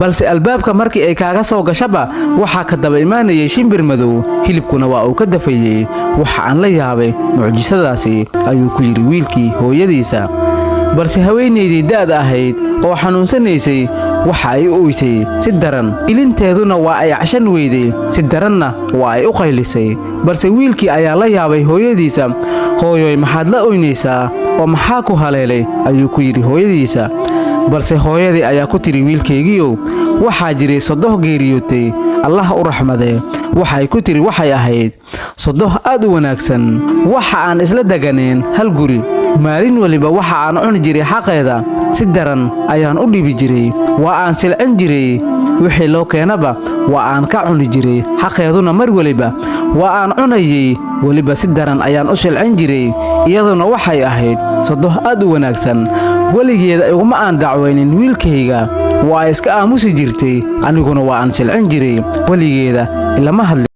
Balse albaabka markii ay kaaga soo gashaba, waxaa ka daba imaanayay shimbir madow, hilibkuna waa uu ka dafayey. Waxa aan la yaabay mucjisadaasi, ayuu ku yidhi wiilkii hooyadiisa. Balse haweenaydii da'da ahayd oo xanuunsanaysay waxa ay u oysay si daran, ilinteeduna waa ay cashan weyday, si daranna waa ay u qaylisay. Balse wiilkii ayaa la yaabay hooyadiisa. "Hooyoy, maxaad la oynaysaa oo maxaa ku haleelay?" ayuu ku yidhi hooyadiisa. Balse hooyadii ayaa ku tidhi, "Wiilkaygiiow, waxaa jiray sodoh geeriyootay, Allah u raxmadee." Waxay ku tidhi, "Waxay ahayd sodoh aad u wanaagsan. Waxa aan isla deganeen hal guri. Maalin weliba waxa aan cuni jiray xaqeeda. Si daran ayaan u dhibi jiray, waa aan silcin jiray. Wixii loo keenaba waa aan ka cuni jiray, xaqeeduna mar weliba waa aan cunayey. Weliba si daran ayaan u silcin jiray. Iyaduna waxay ahayd sodoh aad u wanaagsan. Weligeeda iguma aan dacwaynin, wiilkayga. Waa ay iska aamusi jirtay, aniguna waa aan silcin jiray. Weligeeda ilama hadli."